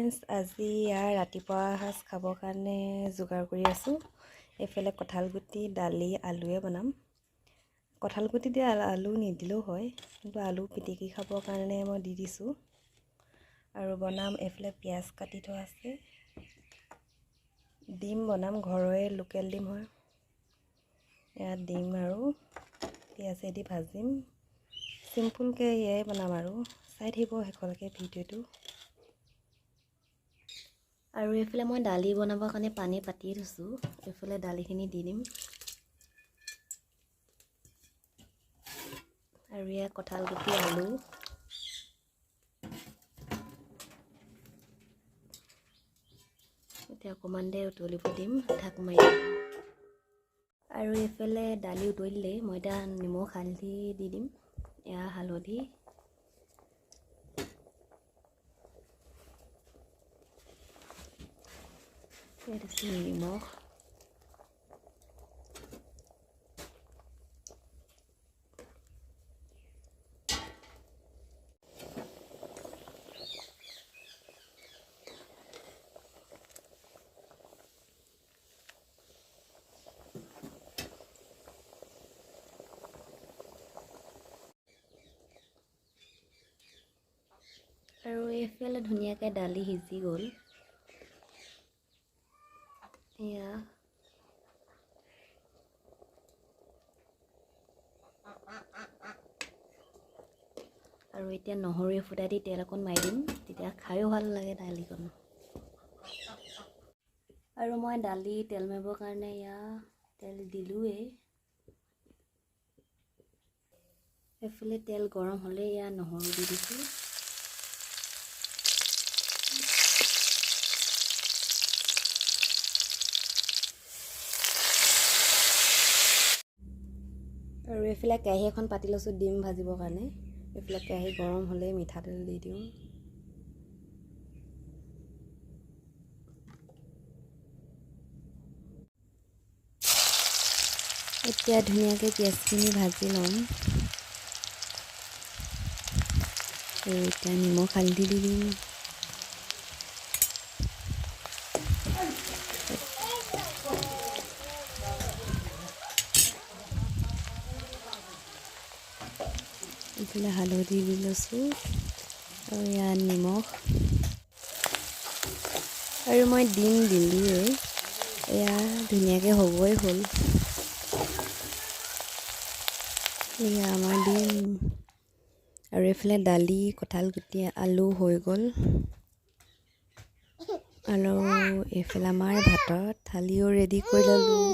Friends, আজি ইয়াৰ ৰাতিপুৱা সাজ খাবৰ কাৰণে যোগাৰ কৰি আছোঁ। এইফালে কঁঠালগুটি, দালি, আলুৱে বনাম। কঁঠালগুটি দি আলু নিদিলেও হয়, কিন্তু আলু পিটিকি খাবৰ কাৰণে মই দি দিছোঁ। আৰু বনাম এইফালে পিঁয়াজ কাটি থোৱা আছে, ডিম বনাম, ঘৰৰে লোকেল ডিম হয়। ইয়াত ডিম আৰু পিঁয়াজেদি ভাজিম, চিম্পুলকৈ এয়াই বনাম আৰু চাই থাকিব শেষলৈকে ভিডিঅ'টো। আৰু এইফালে মই দালি বনাবৰ কাৰণে পানী পাতি থৈছোঁ, এইফালে দালিখিনি দি দিম। আৰু ইয়াত কঁঠালগুটি, আলু, এতিয়া অকণমান দেৰি উতলিব দিম, ঢাক মাৰি দিম। আৰু এইফালে দালি উতলিলেই মই এতিয়া নিমখ হালধি দি দিম। এয়া হালধি, ইয়াত দিছোঁ নিমখ, আৰু এইফালে ধুনীয়াকৈ দালি সিজি গ'ল। এয়া আৰু এতিয়া নহৰু এফুটা দি তেল অকণ মাৰি দিম, তেতিয়া খায়ো ভাল লাগে দালিকণ। আৰু মই দালি তেল মাৰিবৰ কাৰণে এয়া তেল দিলোঁৱেই। এইফালে তেল গৰম হ'লে এয়া নহৰু দি দিছোঁ। আৰু এইফালে কেৰাহী এখন পাতি লৈছোঁ ডিম ভাজিবৰ কাৰণে। এইফালে কেৰাহী গৰম হ'লেই মিঠাতেল দি দিওঁ। এতিয়া ধুনীয়াকৈ পিঁয়াজখিনি ভাজি ল'ম। আৰু এতিয়া নিমখ হালধি দি দিম। এইফালে হালধি দি লৈছোঁ আৰু ইয়াত নিমখ, আৰু মই ডিম দিলোঁৱেই। এয়া ধুনীয়াকৈ হ'বই হ'ল। এয়া আমাৰ ডিম। আৰু এইফালে দালি, কঁঠালগুটি, আলু হৈ গ'ল। আৰু এইফালে আমাৰ ভাতৰ থালিও ৰেডি কৰি ল'লোঁ।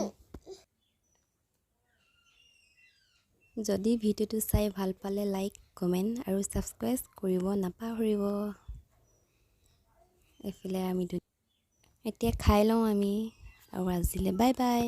যদি ভিডিঅ'টো চাই ভাল পালে লাইক, কমেণ্ট আৰু ছাবস্ক্ৰাইব কৰিব নাপাহৰিব। এইফালে আমি এতিয়া খাই লওঁ আমি। আৰু আজিলৈ বাই বাই।